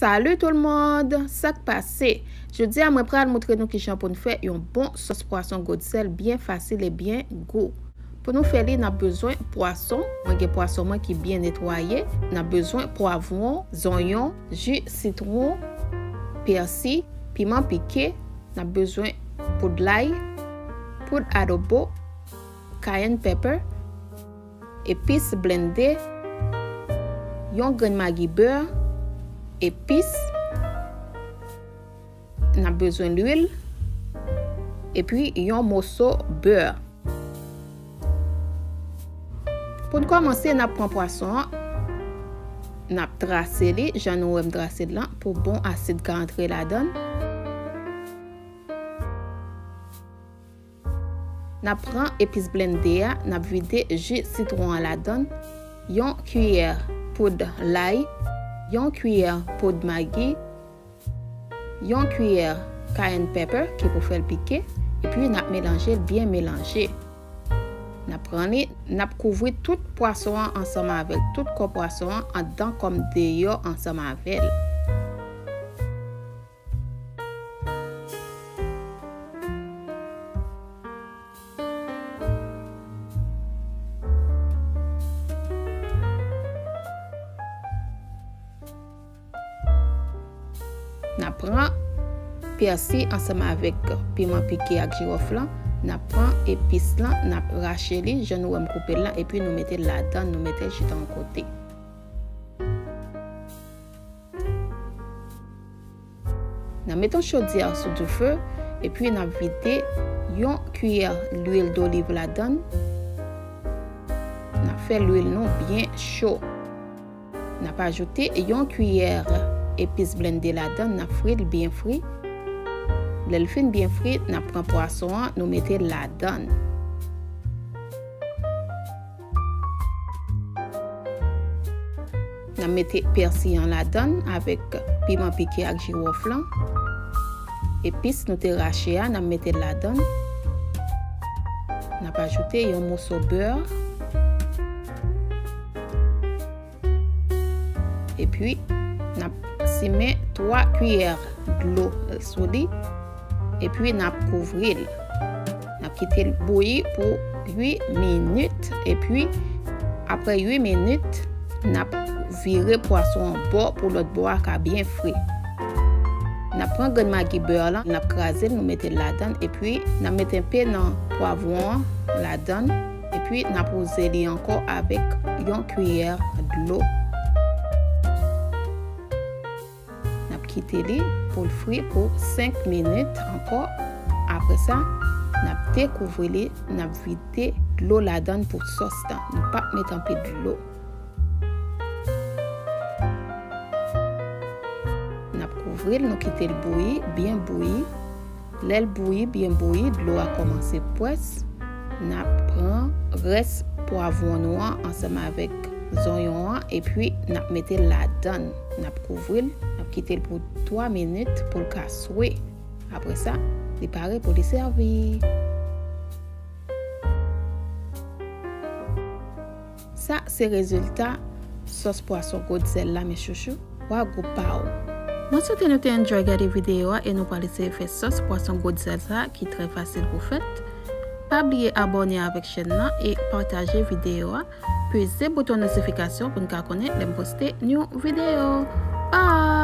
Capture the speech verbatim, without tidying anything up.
Salut tout le monde, sa k pase? Jodi a mwen pral montre nou kijan pou n fè yon bon sòs pwason gwo sèl byen fasil e byen gou. Pou nou fè li, n ap bezwen pwason. Mwen gen pwason mwen ki byen netwaye. N ap bezwen pwavwon, zonyon, ji sitwon, pèsi, piman pike. N ap bezwen poud lay, poud adobo, cayenne pepper, epis blende, yon grenn magi bè, epis, n ap bezwen lwil, epi yon moso bè. Pou n kòmanse, n ap pran pwason an, n ap trase li, jan nou wè m trase l lan, pou bon asid ka antre ladan l. N ap pran epis blende a, n ap vide ji sitwon an ladan l, yon kiyè poud lay, yon kiyè poud magi, yon kiyè cayenne pepper ki pou fè l pike, epi n ap melanje l byen melanje. N ap pran li, n ap kouvri tout pwason an ansanm avè l, tout kò pwason an anndan kòm deyò ansanm avè l. N ap pran pèsi ansanm avèk piman pike ak jiwòf lan. N ap pran epis lan, n ap rache li, jan nou wè m koupe l lan, epi nou mete l ladan, nou mete l chita yon kote. N ap mete yon chodyè sou dife, epi n ap vide yon kiyè lwil doliv ladan l. N ap fè lwil nou byen cho. N ap ajoute yon kiyè epis blende ladan l, n ap fri l byen fri. Lè l fin byen fri, n ap pran pwason an, nou mete l ladan l. N ap mete pèsi an ladan l avèk piman pike ak jiwòf lan. Epis nou te rache a, n ap mete l ladan l. N ap ajoute yon moso bè. Epi, n ap simen twa kiyè dlo sou li. Epi, n ap kouvri l. N ap kite l bouyi pou uit minit. Epi, apre uit minit, n ap vire pwason an bò pou lòt bò a ka byen fri. N ap pran grenn magi bè lan, n ap kraze l, nou mete l ladan l. Epi, n ap mete enpe nan pwavwon an ladan l. Epi, n ap wouze li ankò avèk yon kiyè dlo. N ap kite li pou l fri pou senk minit ankò. Apre sa, n ap dekouvri li, n ap vide dlo ladan l pou sòs lan. Nou p ap met anpil dlo. N ap kouvri l, nou kite l bouyi, byen bouyi. Lè l bouyi, byen bouyi, dlo a kòmanse pwès. N ap pran rès pwavwon nou an ansanm avèk zonyon an, epi n ap mete l ladan l. N ap kouvri l, n ap kite l pou twa minit pou l ka swe. Apre sa, li pare pou li sèvi. Sa se rezilta sòs pwason gwo sèl la, mes chouchous. Wa gou pa w. Mwen swete nou te enjoy gade videyo a e nou pral eseye fè sòs pwason gwo sèl sa ki trè fasil pou fèt. Pa bliye abòne avèk chèn nan e pataje videyo a. Peze bouton notifikasyon pou n ka konnen lè m poste yon videyo. Bye!